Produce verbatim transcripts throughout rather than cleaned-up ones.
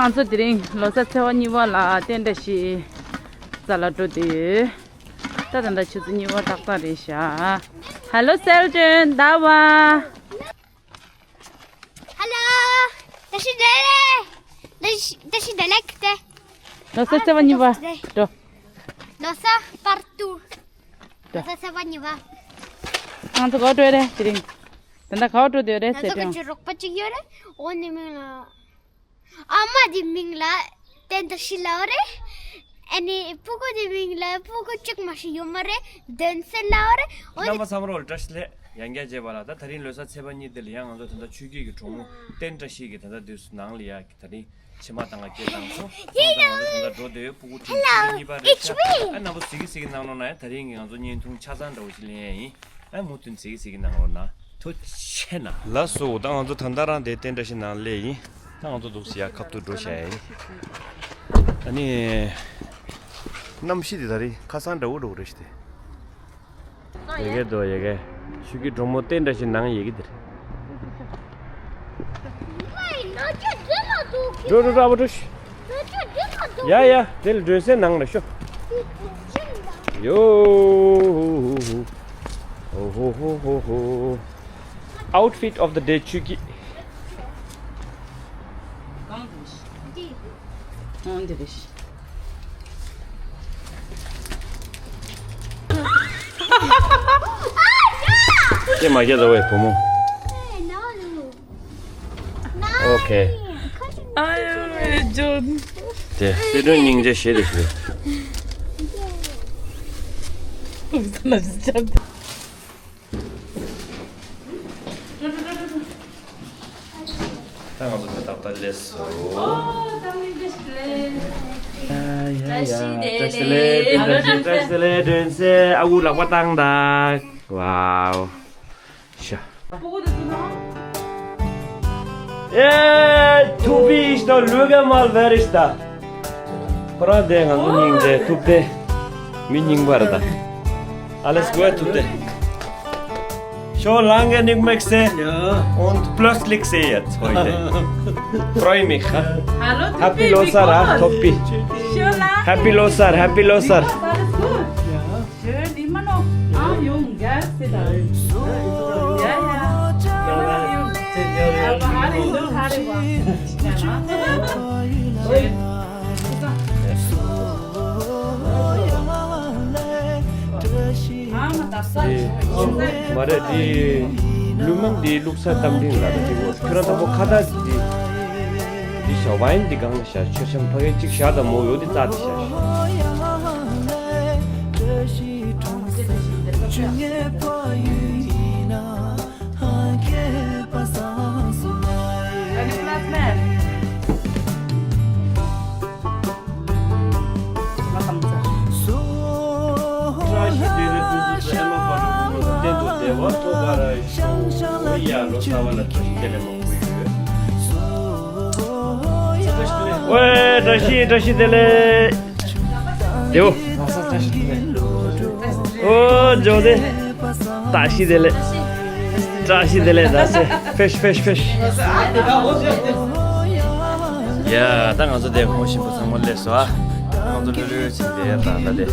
ང་ཚོ་དེ་རིང་ལོ་གསར་ཚེས་པ་གཉིས་པ་ལ་རྟེན་འབྲེལ་ཞིག་རྩ་ལ་འགྲོ་དུས། ད་ད་ལྟ་ཆུ་ཚོད་གཉིས་པ་ཏག་ཏག་རེད་ཤག Hello Selden, Dawa. Hello. ད་ཤི་དེ་ལེ། ད་ཤི་དེ་ལེ་ཁ་ཏེ། ལོ་གསར་ཚེས་པ་གཉིས་པ་འགྲོ། ལོ་གསར་པར་ཏུ། ལོ་གསར་ཚེས་པ་གཉིས་པ། ང་ཚོ་ག་པར་འགྲོ་རེད་དེ་རིང་། ད་ལྟ་ག་པར་འགྲོ་འདོད་རེད་ཟེར་དེ། ང་ཚོ་ག་ཅི་རོགས་པ་གཅིག་ཡོད་རེད། འོ་ནི་མིང་ལ། ཨ་མ་དེ་མིང་ལ་ཏན་ཏ་ཤི་ལབ་རེད། ཨ་ནི་སྤུ་གུ་དེ་མིང་ལ་སྤུ་གུ་གཅིག་མ་ཤི་ཡོད་མ་རེད། དོན་སེ་ལབ་རེད། འོ་རྣམ་པ་ཚང་མར་བཀྲ་ཤིས་བདེ་ལེགས། ཡང་བསྐྱར་མཇལ་བ་ལ་ད། དེ་རིང་ལོ་གསར་ཚེས་པ་གཉིས་དེ་ལ་ཡང་ང་ཚོ་ད་ལྟ་ཆོས་སྐྱིད་ཀྱི་གྲོགས་མོ་ཏན་ཏ་ཤི་གི་ད་ལྟ་དུས་སུ་ནང་ལ་ཡ་གི་དེ་རིང་ཕྱི་མ་དང་ང་སྐད་བཏང་སོང་། ཁོང་ཚོ་ང་ཚོ་ད་ལྟ་འགྲོ་འདོད་ཡོད། སྤུ་གུ་ཁྲིད་ཆུ་ཚོད་གཉིས་པ་རེད་ཤག་ཨ་རྣམ་པ་གཟིགས་གཟིགས་གནང་རོགས་གནང་ཡ། དེ་རིང་གི་ང་ཚོ་བརྙན་ཐུང་ཆ་ཚང་འདྲ་བོ་ཞིག་ལེན་ཡ་ཡིན། ཨ་མུ་མཐུད་གཟིགས་གཟིགས་གནང་རོགས་གནང་། ཐུགས་རྗེ་ཆེ་གནང་། ལགས་སོ། ད་ང་ཚོ་ད་ལྟ་རང་དེ་ཏན་ཏ་ཤི་ནང་སླེབས་ཡིན། ད་ང་ཚོ་འདུག་སེ་ཡར་ཁ་ཐུག་འགྲོ་བྱ་ཡ་ཡིན། ཨ་ནི། གནམ་གཤིས་དེ་ད་རེས་ཁ་སང་འདྲ་བོ་འདྲ་བོ་རེད་ཤག་དེ། ཡ་གི་འདུག་ཡ་གི། ཆོས་སྐྱིད་གྲོགས་མོ་ཏན་ཏ་ཤི་ནང་ཡ་གི་དེ་རེད། འགྲོ་འགྲོ་འགྲོ། ཨ་བ་འགྲོ་ཤི། ཡ་ཡ། དེ་ལ་སྒྲོན་གསལ་ནང་ལ་ཤོག་ཡོ། ཨོ་ཧོ་ཧོ་ཧོ་ཧོ། Outfit of the day ཆོས་སྐྱིད། ཨོ་འདི་རེད། ཀྱེ་མ་ཀྱེ་ཟ་བའི་བུ་མོ། ཨོ་ཁེ། ཨ་ཡོ་ཨེ་ཇོན། དེ་སི་ཁྲོན་སྙིང་རྗེ་ཞེ་དེ་ཞུ། ད་ང་ཚོ་ད་ལྟ་སླེབས་སོང་། ཡ་ཡ་ཡ། བཀྲ་ཤིས་བདེ་ལེགས། བཀྲ་ཤིས་བདེ་ལེགས། བཀྲ་ཤིས་བདེ་ལེགས། སྒྲོན་གསལ། ཨ་ཁུ་ལག་པ་བཏང་དང་། ཝའོ། ཤ། ཨེ། ཐུབ་པའི་ཨིས་ཏོ་ལུ་ག་མལ་བེ་རིས་ཏ། ཁོ་རང་དེ་ང་ཚོ་སྙིང་རྗེ་ཐུབ་སྟེ། མི་རྙིང་པ་རེད་ད། Alles gut, ཐུབ་སྟེ། Schon lange nicht mehr gesehen. Ja. Und plötzlich sehe jetzt heute. Freue mich, ha? Hallo, Happy Loser, ha? Toppi. Schon lange. Happy Loser, Happy Loser. Alles gut? Ja. Schön, immer noch. Ah, jung, gell? Ja, ja. Aber alle in der Haare war. Ja, ne? Schön. ཨ་མ་ད་ས་ཨེ། མ་རེད་དེ། ལུས་མང་དེ་བླུགས་ས་གཏམ་འདྲེན་ལ་རེད་དེ། ཁྱོད་རང་དང་པོ་ཁ་བཏགས་དེ། འདི་ཤ་བའིན་འདི་གང་ལ་ཤ་མཆོད་བཤམས་ཕ་གི་གཅིག་བཞག་དང་མོ་ཡོད་དེ་རྩ་དེ་ཤ། བཀྲ་ཤིས་བདེ་ལེགས་ཕུན་སུམ་ཚོགས། ཨ་མ་བར་དུ་ཁོང་ཚོ་གཏན་དུ་བདེ་བ་ཐོབ་པར་ཤོག་ཡ། ལོ་གསར་པ་ལ་བཀྲ་ཤིས་བདེ་ལེགས་མང་པོ་ཡོད། ཝེ། བཀྲ་ཤིས་བཀྲ་ཤིས་བདེ་ལེགས། དེའོ། ཨོ་ཇོ་དེ། བཀྲ་ཤིས་བདེ་ལེགས། བཀྲ་ཤིས་བདེ་ལེགས། ད་སེ་ཕེ་ཤི་ཕེ་ཤི་ཕེ་ཤི། ཡ། ད་ང་ཚོ་དེ་ཁོང་གཤིན་པོ་ཚང་མ་སླེབས་སོང་ཨ། ང་ཚོ་ལྷོད་ལྷོད་ཅིག་བསྡད་ཡ། ད་ད་དེ།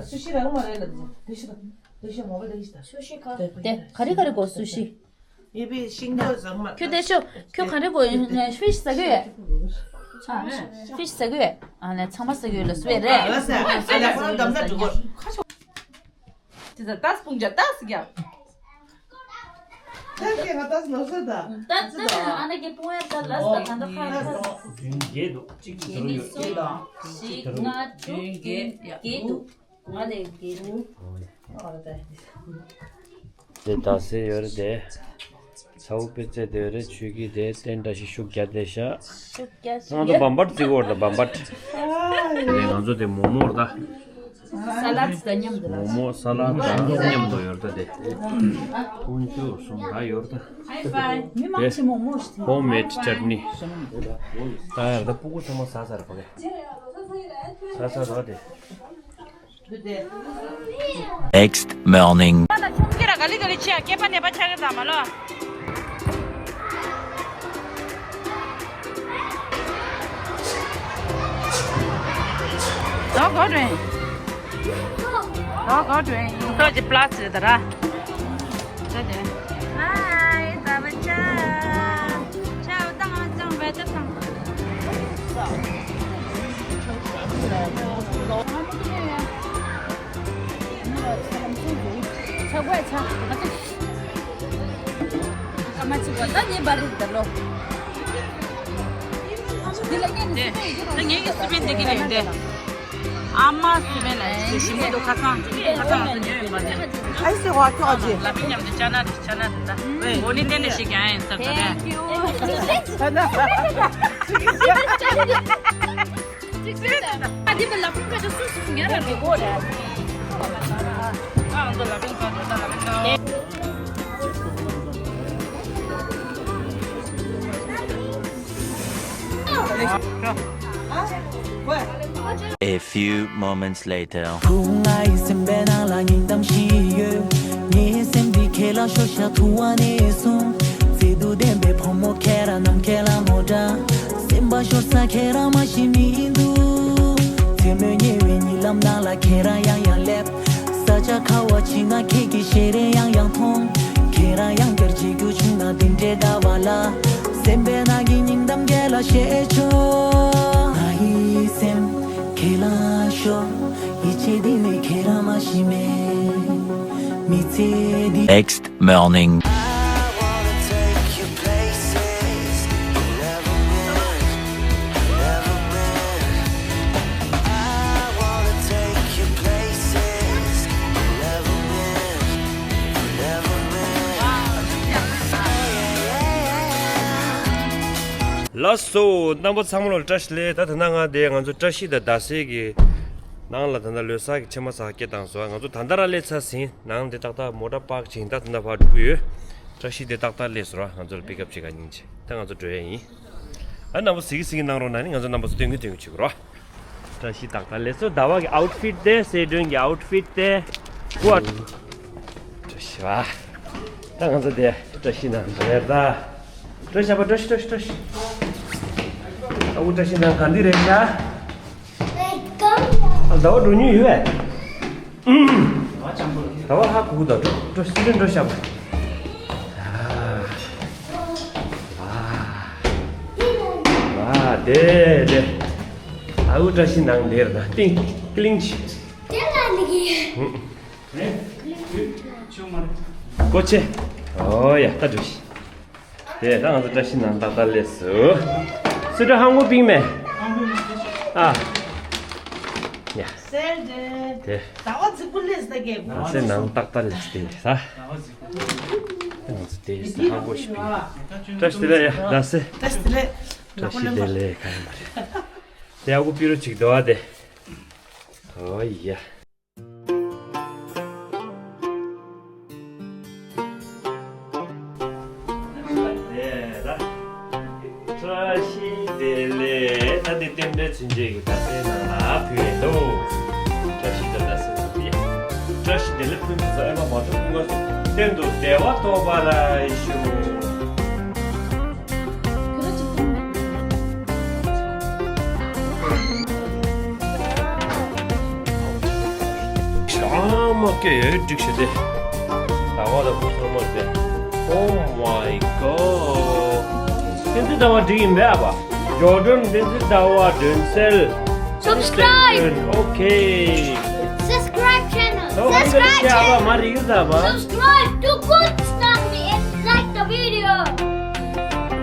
སུ་ཤི་རང་མ་རེད་ལ། དེ་ཤི་ད། དེ་ཤི་མ་བ་དེ་ཤི་ད། སུ་ཤི་ག་དེ་ག་རེ་ག་རེ་གོ་སུ་ཤི། ཡེ་བི་ཤིང་ཏོ་ཟང་མ། ཁྱོད་དེ་ཤོ། ཁྱོད་ག་རེ་གོ་ཕི་ཤི་ཟ་གི་ཡོད། ཨ། ཕི་ཤི་ཟ་གི་ཡོད། ཨ་ནི་ཚང་མ་ཟ་གི་ཡོད་ལ་སུ་ཡོད་རེད། ཨ་ལ་ས། ཨ་ལ་ས། ཨ་ལ་ས། དེ་ད་ཏཱས་སྤུང་བྱ་ཏཱས་རྒྱབ། ཏཱས་ཀྱི་ང་ཏཱས་ནོར་ས་ད། ཏཱས་ཏཱས་ཨ་ན་གི་སྤུང་ཡ་ད་ལ་ས་ད་ད་ཁ་ཁ། བདུན་བརྒྱད་འདུག་གཅིག་གཅིག་དེ་ནི་གསུམ་དང་གཅིག་ལྔ་དྲུག་བདུན་བརྒྱད་ཡ། བརྒྱད་འདུག་ང་ལས་བརྒྱད་འདུག་དེ་ད་སེ་ཡོད་རེད་དེ། ཚ་བོ་དཔེ་རྩེ་དེ་རེད། ཆོས་སྐྱིད་དེ་ཏན་ཏ་ཞིག་ཤུགས་རྒྱག་དེ་ཤ། ཤུགས་རྒྱག་ང་ཚོ་བམ་པར་བརྩི་གོ་རེད་ད་བམ་པར། དེ་ང་ཚོ་དེ་མོག་མོག་རེད་ད། ས་ལད་དང་མཉམ་དུ་ལ། མོག་མོག་ས་ལད་དང་མཉམ་དུ་ཡོད་རེད་ད་དེ། ཀུན་སྤྱོད་གསུམ་ད་ཡོད་རེད་ད། མི་མང་ཆེ་མོག་མོག་ཞིག་ཧོམ་མེད་ཅཊ་ནི། ད་ཡར་ད་སྤུ་གུ་ཚང་མ་ཟ་ས་རེད་པ་གས། ཟ་ས་རེད་དེ། Next morning. ཁྱོད་ར་ག་ལེ་ག་ལེ་ཆེ་ཡ་སྐེད་པ་ནད་པ་ཆགས་ཀྱི་ད་མ་ལོ། ད་ག་དྲན། ད་ག་དྲན། ད་ཅི་པླ་སི་ཊིག་རེད་ད་ར། ད་དེ། ཧའི་ད་བ་ཅ། ཆ་བ་དང་ང་ཚང་བས་ད་དང་། ཆ་གོས་ཆ། ཨ་ཙི། ཀ་མ་ཅི་གོ་ད་ཉེ་བར་རིག་ད་ལོ། འདི་ལ་ངས་ནི་སི་པན་འདི་གི་ལེན་དེ། ཨ་མ་སི་པན་ལ་ཞིམ་པོ་འདུག་ཁ་སང་ཁ་སང་ང་ཚོ་ཉོས་ཡོད་པ་དེ། ཨ་ཙི་ཧོ་ཁྱོ་ཨ་ཙི། ལ་པི་མཉམ་དུ་ཅ་ན་དེ་ཅ་ན་དེ་ད། འོ་ནི་ཏན་ཏན་ཞིག་ཀྱང་ཡིན་ས་ད་རེད། ཨ་འདི་མི་ལ་ཕུང་ཁ་ཅིག་སུ་སུ་ངེ་ར་རེད་གོ་རེད། ཨ་འདི་ལ་ཕུང་ཁ་ཅིག་ད་ལ་ཕུང་ཁ། A few moments later. ཁོང་ང་ཡི་སེམས་པའི་ནང་ལ་སྙིང་གཏམ་ཞིག་ཡོད། ངའི་སེམས་འདི་ཁྱེད་ལ་ཤོར་ཤག་ཐུག་པ་ནས་བཟུང་། བརྩེ་དུང་ལྡན་པའི་བུ་མོ་ཁྱེད་རང་ནམ་མཁའི་ལྷ་མོ་འདྲ། སེམས་པ་ཤོར་ས་ཁྱེད་རང་མ་གཞི་མི་འདུག་མཚན་མོའི་ཉེ་བའི་གཉིད་ལམ་ནང་ལ་ཁྱེད་རང་ཡང་ཡང་སླེབས། ས་ཆ་ཁ་བ་ཕྱི་ན་ཁྱེད་ཀྱི་ཞལ་རས་ཡང་ཡང་མཐོང་། ཁྱེད་རང་ཡང་བསྐྱར་བརྗེད་རྒྱུ་བྱུང་ན་དེ་འདྲའི་དགའ་བ་ལ། སེམས་པའི་ནང་གི་སྙིང་གཏམ་རྒྱལ་ལ་བཤད་ཆོག་ང་ཡི་སེམས་ཁྱེད་ལ་ཤོར། ཡིད་ཆེས་འདི་ནས་ཁྱེད་རང་མ་གཞི་མེད། མི་ཚེ་འདི། Next morning. ལགས་སོ། རྣམ་པ་ཚང་མ་ལ་བཀྲ་ཤིས་བདེ་ལེགས། ད་ད་ནང་ང་དེ་ང་ཚོ་བཀྲ་ཤིས་དང་རྡ་སའི་གི་ནང་ལ་ད་ལྟ་ལོ་གསར་གྱི་ཕྱེ་མ་ཟ་སྐྱེལ་བཏང་སོང་། ང་ཚོ་ད་ལྟ་ར་སླེབས་ཚར་ཟིན། ནང་དེ་ཏག་ཏག་མོ་ཊ་པཱརྐ་བྱས་ད་ད་ལྟ་ཕར་འགྲོ་གི་ཡོད། བཀྲ་ཤིས་དེ་ཏག་ཏག་སླེབས་སོང་ར། ང་ཚོ་ལ་པིག་ཨབ་བྱེད་ག་སྙིང་རྗེ། ད་ང་ཚོ་འགྲོ་ཡ་ཡིན། ཨ་རྣམ་པ་གཟིགས་གི་གཟིགས་གི་གནང་རོགས་གནང་ནི། ང་ཚོ་རྣམ་པ་ཚོ་སྟོན་གི་སྟོན་གི་བྱེད་དགོས་ར། བཀྲ་ཤིས་ཏག་ཏག་སླེབས་སོང་། ཟླ་བ་གི་ཨའུཊ་ཕིཊ་དེ། སེ་སྒྲོན་གྱི་ཨའུཊ་ཕིཊ་དེ། ཀུ་ཨ། བཀྲ་ཤིས་པ། ད་ང་ཚོ་དེ་བཀྲ་ཤིས་ནང་འགྲོ་ཡ་ད། བཀྲ་ཤིས་པ། བཀྲ་ཤིས་བཀྲ་ཤིས་བཀྲ་ཤིས། ཨ་ཁུ་བཀྲ་ཤིས་ནང་ག་འདི་རེད་ཤག་ཨ་ཟླ་བ་འགྲོ་མྱོང་ཡོད་པས། ཨུམ། ཟླ་བ་ཧ་གོ་གི་འདུག་འགྲོ་འགྲོ་སི་ཏན་འགྲོ་ཤག་པ། ཨ། ཨ། དེ་དེ། ཨ་ཁུ་བཀྲ་ཤིས་ནང་དེར་ད་ཏིང་ཀི་ལིང་ཆི། དེ་ལ་ནི་གི། ཨུམ། ཀོ་ཆེ། ཨོ་ཡ་ད་འགྲོ་ཤི། དེ་ད་ང་ཚོ་བཀྲ་ཤིས་ནང་ཏག་ཏག་སླེབས་སོང་། སུ་འདྲ་ཧང་གོ་པིང་མེ། ཨ། ཡ། སེར་དེ། དེ། ཟླ་བ་རྫིག་པོ་སླེབས་ས་གེ། ང་ཚོ་ནང་ཏག་ཏག་སླེབས་ཏེ་ས། ང་ཚོ་དེ་ཧང་གོ་ཤི་པིང་། བཀྲ་ཤིས་བདེ་ལེགས་ཡ་ཟླ་སེ། བཀྲ་ཤིས་བདེ་ལེགས། བཀྲ་ཤིས་བདེ་ལེགས་ག་ཡ་མ་རེད། དེ་ཨ་ཁུ་པི་རུ་ཅིག་འདུག་ཨ་དེ། ཨོ་ཡ། བཀྲ་ཤིས་བདེ་ལེགས། ད་འདི་རྟེན་འབྲེལ་ཚུན་ཆད་ཀྱི་ད་ལྟའི་ནང་ལ་ཕུལ་ཡས་འདུག་བཀྲ་ཤིས་བདེ་ལེགས་ཟེར་ཚུལ་དེ། བཀྲ་ཤིས་བདེ་ལེགས་ཕུལ་དུས་ཙམ་པ་མ་གཏོགས་སྐུ་ངོ་སྟོན་དུ་བདེ་བ་ཐོབ་པར་ཤོག་ཨ་མ་སྐད་ཡོད་འགྲིག་ཤེས་ཏེ། ཟླ་བ་ལ་ཁོ་ཚང་མ་རེད། Oh my god. བསྟན་འཛིན་ཟླ་བ་འགྲིག་ཡིན་པས་ཨ་ཕ། ཇོ་ཌོན་བསྟན་འཛིན་ཟླ་བ་སྒྲོན་གསལ། Subscribe. Okay. Subscribe channel. Subscribe channel. མ་རིག་ཟ་བ། Subscribe to good stuff and like the video.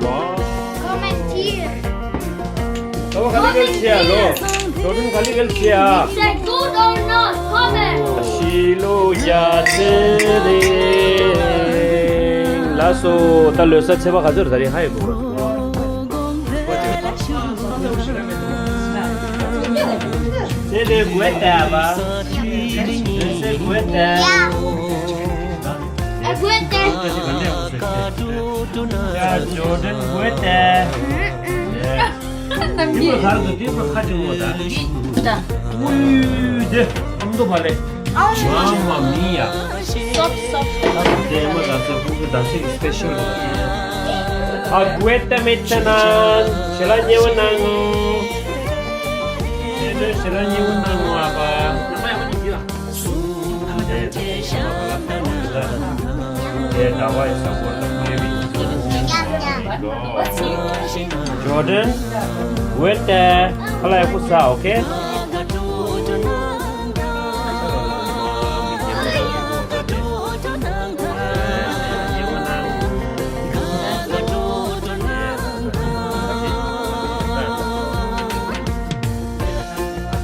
Wow. Comment here. ད་བ་ག་ལེ་གལ་ཆེ་ཡ་ལོ། ཇོ་ཌོན་ག་ལེ་གལ་ཆེ་ཡ། Is that good or not? Comment. ཤི་ལོ་རྒྱ་ཚེ་རིང་། ལགས་སོ། ད་ལོ་གསར་ཚེས་པ་ག་ཚོད་རེད། ད་རིང་ཧ་ཡོད་གོ། Sebe guete aba. Sebe guete. Aguete. Ya, Jordan guete. Namgi. Tiba khar tu, tiba khar tu mo da. Da. Ui, de, am do bale. Mamma mia. Stop, stop. De, ma da se, bu da se special. Aguete mechanan. Shela nyewa nango. Shela nyewa nango aba. Jordan, wait there. Kalau aku sah, okay?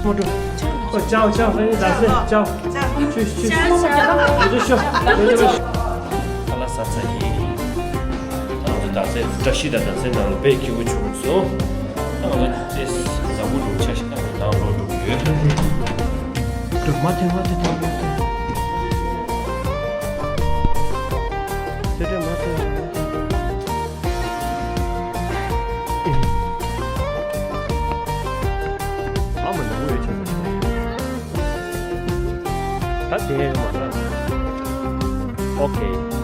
མོ་ཏོ། ཨོ་ཅའོ་ཅའོ། ཨེ་ནི་ད་སེ་ཅའོ། ཅའོ། ཤུ་ཤུ་ཤུ། ཅའོ་ཅའོ། ཨེ་ནི་ཤུ། ཨེ་ནི་ཤུ། ཁ་ལག་ཟ་ཚར་ཡིན། ད་ང་ཚོ་ད་སེ་བཀྲ་ཤིས་དང་ད་སེ་ནང་ལ་དཔེ་སྐྱིད་པོ་བྱུང་སོང་། ད་ང་ཚོ་ཏེ་ཟ་ཁུ་འགྲོ་ཆ་ཞིག་ད་ང་ནང་ལོག་འགྲོ་གི་ཡོད། འགྲོ་མ་ཐེ་མ་ཐེ་ཐེ་མ་ཐེ། ཐེ་ཐེ་མ་ཐེ་མ་ཐེ། ཨ་མ་ནང་ལོགས་ཡོད་ཆོག་ད་དེ་མ་ལ། ཨོ་ཁེ།